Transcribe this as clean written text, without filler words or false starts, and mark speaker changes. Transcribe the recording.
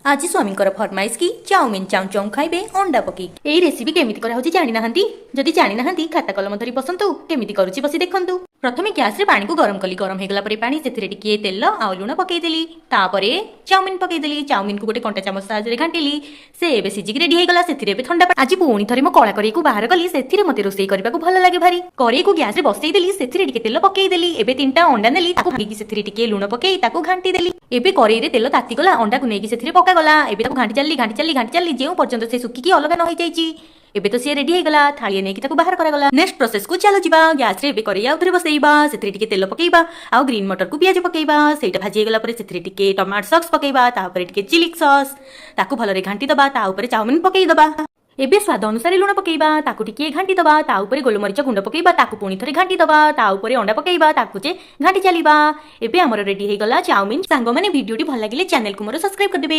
Speaker 1: ଆଜି ସ୍ୱାମୀଙ୍କର ଫରମାଇଶ କି ଚାଉମିନ ଚାଉଁ ଚାଉଁ ଖାଇବେ ଅଣ୍ଡା ପକେଇକି। ଏଇ ରେସିପି କେମିତି କରାହଉଛି ଜାଣିନାହାନ୍ତି? ଯଦି ଜାଣିନାହାନ୍ତି, ଖାତା କଲମ ଧରି ବସନ୍ତୁ। କେମିତି କରୁଛି ବସି ଦେଖନ୍ତୁ। ପ୍ରଥମେ ଗ୍ୟାସରେ ପାଣିକୁ ଗରମ କଲି। ଗରମ ହେଇଗଲା ପରେ ପାଣି, ସେଥିରେ ଟିକିଏ ତେଲ ଆଉ ଲୁଣ ପକେଇଦେଲି। ତାପରେ ଚାଉମିନ ପକେଇଦେଲି। ଚାଉମିନକୁ ଗୋଟେ କଣ୍ଟା ଚାମଚ ସାହାଯ୍ୟରେ ଘାଣ୍ଟିଲି। ସେ ଏବେ ସିଝିକି ରେଡି ହେଇଗଲା। ସେଥିରେ ଏବେ ଥଣ୍ଡା ପାଣି। ଆଜି ପୁଣି ଥରେ ମୋ କଳା କରେଇକୁ ବାହାର କଲି। ସେଥିରେ ମତେ ରୋଷେଇ କରିବାକୁ ଭଲ ଲାଗେ ଭାରି। କରେଇକୁ ଗ୍ୟାସରେ ବସେଇଦେଲି। ସେଥିରେ ଟିକେ ତେଲ ପକେଇଦେଲି। ଏବେ ତିନିଟା ଅଣ୍ଡା ନେଲି। ତାକୁ ଭାଙ୍ଗିକି ସେଥିରେ ଟିକେ ଲୁଣ ପକେଇ ତାକୁ ଘାଣ୍ଟି ଦେଲି। ଏବେ କରେଇରେ ତେଲ ତାତିଗଲା। ଅଣ୍ଡାକୁ ନେଇକି ସେଥିରେ ପକାଗଲା। ଏବେ ତାକୁ ଘାଣ୍ଟି ଚାଲିଲି, ଘାଣ୍ଟି ଚାଲିଲି, ଘାଣ୍ଟି ଚାଲିଲି, ଯେଉଁ ପର୍ଯ୍ୟନ୍ତ ସେ ଶୁଖିକି ଅଲଗା ନ ହେଇଯାଇଛି। ଏବେ ତ ସିଏ ରେଡି ହେଇଗଲା। ଥାଳିଏ ନେଇକି ତାକୁ ବାହାର କରାଗଲା। ନେକ୍ସଟ ପ୍ରୋସେସକୁ ଚାଲ ଯିବା। ଗ୍ୟାସରେ ଏବେ କରେଇ ଆଉ ଥରେ ବସେଇବା। ସେଥିରେ ଟିକେ ତେଲ ପକେଇବା ଆଉ ଗ୍ରୀନ ମଟରକୁ ପିଆଜ ପକେଇବା। ସେଇଟା ଭାଜି ହେଇଗଲା ପରେ ସେଥିରେ ଟିକେ ଟମାଟୋ ସସ୍ ପକେଇବା। ତାପରେ ଟିକେ ଚିଲି ସସ୍। ତାକୁ ଭଲରେ ଘାଣ୍ଟି ଦବା। ତା ଉପରେ ଚାଉମିନ ପକେଇଦବା। ଏବେ ସ୍ୱାଦ ଅନୁସାରେ ଲୁଣ ପକେଇବା। ତାକୁ ଟିକେ ଘାଣ୍ଟି ଦବା। ତା ଉପରେ ଗୋଲମରିଚ ଗୁଣ୍ଡ ପକେଇବା। ତାକୁ ପୁଣି ଥରେ ଘାଣ୍ଟି ଦବା। ତା ଉପରେ ଅଣ୍ଡା ପକେଇବା। ତାକୁ ଯେ ଘାଣ୍ଟି ଚାଲିବା। ଏବେ ଆମର ରେଡି ହେଇଗଲା ଚାଉମିନ। ସାଙ୍ଗମାନେ, ଭିଡିଓଟି ଭଲ ଲାଗିଲେ ଚ୍ୟାନେଲକୁ ମୋର ସବସ୍କ୍ରାଇବ କରିଦେବେ।